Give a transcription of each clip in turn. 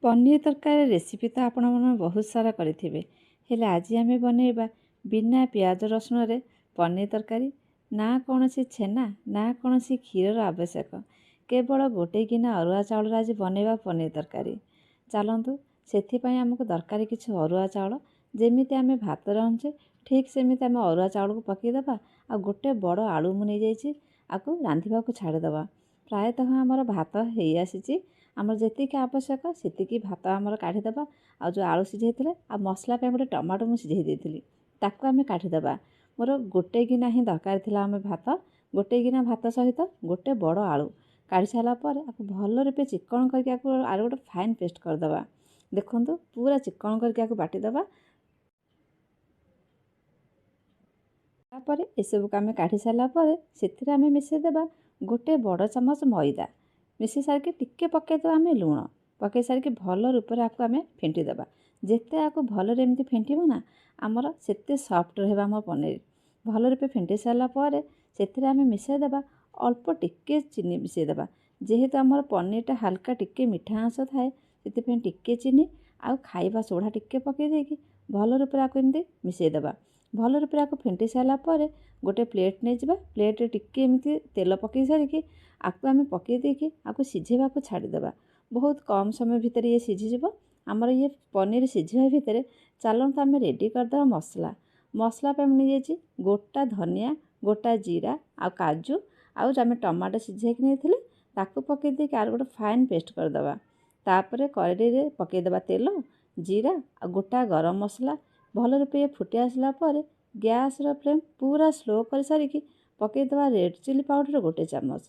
ପନିର ତରକାରୀ ରେସିପି ତ ଆପଣମାନେ ବହୁତ ସାରା କରିଥିବେ, ହେଲେ ଆଜି ଆମେ ବନେଇବା ବିନା ପିଆଜ ରସୁଣରେ ପନିର ତରକାରୀ। ନା କୌଣସି ଛେନା, ନା କୌଣସି କ୍ଷୀରର ଆବଶ୍ୟକ। କେବଳ ଗୋଟେ ଗିନା ଅରୁଆ ଚାଉଳରେ ଆଜି ବନେଇବା ପନିର ତରକାରୀ। ଚାଲନ୍ତୁ, ସେଥିପାଇଁ ଆମକୁ ଦରକାର କିଛି ଅରୁଆ ଚାଉଳ। ଯେମିତି ଆମେ ଭାତ ରାନ୍ଧୁଛେ, ଠିକ୍ ସେମିତି ଆମେ ଅରୁଆ ଚାଉଳକୁ ପକାଇଦେବା। ଆଉ ଗୋଟେ ବଡ଼ ଆଳୁ ମୁଁ ନେଇଯାଇଛି, ଆକୁ ରାନ୍ଧିବାକୁ ଛାଡ଼ିଦେବା। ପ୍ରାୟତଃ ଆମର ଭାତ ହେଇ ଆସିଛି। ଆମର ଯେତିକି ଆବଶ୍ୟକ ସେତିକି ଭାତ ଆମର କାଢ଼ିଦେବା। ଆଉ ଯେଉଁ ଆଳୁ ସିଝେଇଥିଲେ ଆଉ ମସଲା ପାଇଁ ଗୋଟେ ଟମାଟୋ ମୁଁ ସିଝେଇ ଦେଇଥିଲି, ତାକୁ ଆମେ କାଢ଼ିଦେବା। ମୋର ଗୋଟେ ଗିନା ହିଁ ଦରକାର ଥିଲା ଆମେ ଭାତ। ଗୋଟେ ଗିନା ଭାତ ସହିତ ଗୋଟେ ବଡ଼ ଆଳୁ କାଢ଼ି ସାରିଲା ପରେ ଆକୁ ଭଲ ରୂପେ ଚିକଣ କରିକି ଆକୁ ଆର ଗୋଟେ ଫାଇନ୍ ପେଷ୍ଟ କରିଦେବା। ଦେଖନ୍ତୁ, ପୁରା ଚିକଣ କରିକି ଆକୁ ବାଟିଦେବା। ତାପରେ ଏସବୁକୁ ଆମେ କାଢ଼ି ସାରିଲା ପରେ ସେଥିରେ ଆମେ ମିଶାଇ ଦେବା ଗୋଟେ ବଡ଼ ଚାମଚ ମଇଦା। ମିଶାଇ ସାରିକି ଟିକେ ପକାଇଦେବା ଆମେ ଲୁଣ। ପକାଇ ସାରିକି ଭଲ ରୂପରେ ଆକୁ ଆମେ ଫେଣ୍ଟି ଦେବା। ଯେତେ ଆକୁ ଭଲରେ ଏମିତି ଫେଣ୍ଟିବ ନା, ଆମର ସେତେ ସଫ୍ଟ ରହିବ ଆମ ପନିର। ଭଲ ରୂପେ ଫେଣ୍ଟି ସାରିଲା ପରେ ସେଥିରେ ଆମେ ମିଶାଇ ଦେବା ଅଳ୍ପ ଟିକେ ଚିନି ମିଶାଇ ଦେବା। ଯେହେତୁ ଆମର ପନିରଟା ହାଲକା ଟିକେ ମିଠା ଅଂଶ ଥାଏ, ସେଥିପାଇଁ ଟିକେ ଚିନି ଆଉ ଖାଇବା ସୋଢ଼ା ଟିକେ ପକାଇ ଦେଇକି ଭଲ ରୂପରେ ଆକୁ ଏମିତି ମିଶାଇ ଦେବା। ଭଲ ରୂପରେ ଆକୁ ଫେଣ୍ଟି ସାରିଲା ପରେ ଗୋଟେ ପ୍ଲେଟ୍ ନେଇଯିବା। ପ୍ଲେଟ୍ରେ ଟିକେ ଏମିତି ତେଲ ପକାଇ ସାରିକି ଆକୁ ଆମେ ପକାଇ ଦେଇକି ଆକୁ ସିଝେଇବାକୁ ଛାଡ଼ିଦେବା। ବହୁତ କମ୍ ସମୟ ଭିତରେ ଇଏ ସିଝିଯିବ। ଆମର ଇଏ ପନିର ସିଝିବା ଭିତରେ ଚାଲନ୍ତୁ ଆମେ ରେଡ଼ି କରିଦେବା ମସଲା। ମସଲା ପାଇଁ ମୁଁ ନେଇଯାଇଛି ଗୋଟା ଧନିଆ, ଗୋଟା ଜିରା ଆଉ କାଜୁ, ଆଉ ଯେଉଁ ଆମେ ଟମାଟୋ ସିଝେଇକି ନେଇଥିଲେ ତାକୁ ପକାଇ ଦେଇକି ଆର ଗୋଟେ ଫାଇନ୍ ପେଷ୍ଟ କରିଦେବା। ତାପରେ କଡ଼େଇରେ ପକାଇଦେବା ତେଲ, ଜିରା ଆଉ ଗୋଟା ଗରମ ମସଲା। ଭଲ ରୂପେ ଫୁଟି ଆସିଲା ପରେ ଗ୍ୟାସ୍ର ଫ୍ଲେମ୍ ପୁରା ସ୍ଲୋ କରିସାରିକି ପକାଇଦେବା ରେଡ଼୍ ଚିଲି ପାଉଡ଼ର ଗୋଟେ ଚାମଚ।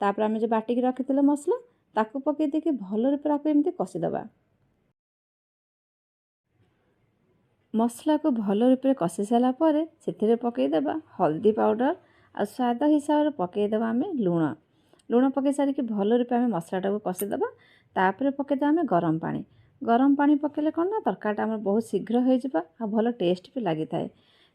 ତାପରେ ଆମେ ଯେଉଁ ବାଟିକି ରଖିଥିଲେ ମସଲା, ତାକୁ ପକାଇ ଦେଇକି ଭଲ ରୂପରେ ଆକୁ ଏମିତି କଷିଦେବା। ମସଲାକୁ ଭଲ ରୂପରେ କଷି ସାରିଲା ପରେ ସେଥିରେ ପକାଇଦେବା ହଳଦୀ ପାଉଡ଼ର ଆଉ ସ୍ୱାଦ ହିସାବରେ ପକାଇଦେବା ଆମେ ଲୁଣ। ଲୁଣ ପକାଇ ସାରିକି ଭଲ ରୂପେ ଆମେ ମସଲାଟାକୁ କଷିଦେବା। ତାପରେ ପକାଇଦେବା ଆମେ ଗରମ ପାଣି। ଗରମ ପାଣି ପକାଇଲେ କ'ଣ ନା ତରକାରୀଟା ଆମର ବହୁତ ଶୀଘ୍ର ହୋଇଯିବ ଆଉ ଭଲ ଟେଷ୍ଟ ବି ଲାଗିଥାଏ।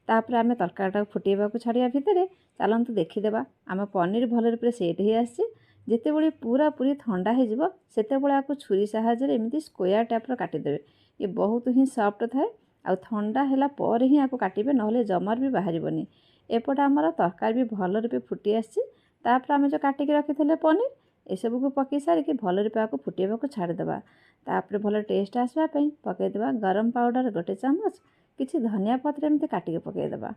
ତାପରେ ଆମେ ତରକାରୀଟାକୁ ଫୁଟେଇବାକୁ ଛାଡ଼ିବା ଭିତରେ ଚାଲନ୍ତୁ ଦେଖିଦେବା ଆମ ପନିର ଭଲ ରୂପରେ ସେଟ୍ ହେଇ ଆସିଛି। ଯେତେବେଳେ ପୁରାପୁରି ଥଣ୍ଡା ହେଇଯିବ, ସେତେବେଳେ ଆକୁ ଛୁରୀ ସାହାଯ୍ୟରେ ଏମିତି ସ୍କୋୟାର ଟାଇପ୍ର କାଟିଦେବେ। ଇଏ ବହୁତ ହିଁ ସଫ୍ଟ ଥାଏ ଆଉ ଥଣ୍ଡା ହେଲା ପରେ ହିଁ ଆକୁ କାଟିବେ, ନହେଲେ ଜମାରୁ ବି ବାହାରିବନି। ଏପଟେ ଆମର ତରକାରୀ ବି ଭଲ ରୂପେ ଫୁଟି ଆସିଛି। ତାପରେ ଆମେ ଯେଉଁ କାଟିକି ରଖିଥିଲେ ପନିର, ଏସବୁକୁ ପକାଇ ସାରିକି ଭଲ ରୂପେ ଆକୁ ଫୁଟେଇବାକୁ ଛାଡ଼ିଦେବା। ତାପରେ ଭଲ ଟେଷ୍ଟ ଆସିବା ପାଇଁ ପକାଇଦେବା ଗରମ ପାଉଡ଼ର ଗୋଟେ ଚାମଚ, କିଛି ଧନିଆ ପତ୍ର ଏମିତି କାଟିକି ପକାଇଦେବା।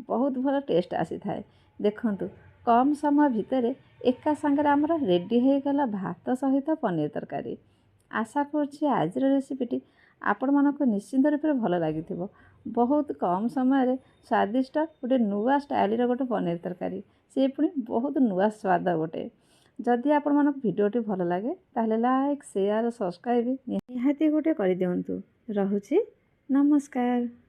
ବହୁତ ଭଲ ଟେଷ୍ଟ ଆସିଥାଏ। ଦେଖନ୍ତୁ, କମ୍ ସମୟ ଭିତରେ ଏକା ସାଙ୍ଗରେ ଆମର ରେଡ଼ି ହେଇଗଲା ଭାତ ସହିତ ପନିର ତରକାରୀ। ଆଶା କରୁଛି ଆଜିର ରେସିପିଟି ଆପଣମାନଙ୍କୁ ନିଶ୍ଚିନ୍ତ ରୂପରେ ଭଲ ଲାଗିଥିବ। ବହୁତ କମ୍ ସମୟରେ ସ୍ୱାଦିଷ୍ଟ ଗୋଟେ ନୂଆ ଷ୍ଟାଇଲର ଗୋଟେ ପନିର ତରକାରୀ, ସେ ପୁଣି ବହୁତ ନୂଆ ସ୍ୱାଦ ଗୋଟେ। ଯଦି ଆପଣମାନଙ୍କୁ ଭିଡ଼ିଓଟି ଭଲ ଲାଗେ, ତାହେଲେ ଲାଇକ୍, ସେୟାର, ସବସ୍କ୍ରାଇବ୍ ନିହାତି ଗୋଟେ କରିଦିଅନ୍ତୁ। ରହୁଛି, ନମସ୍କାର।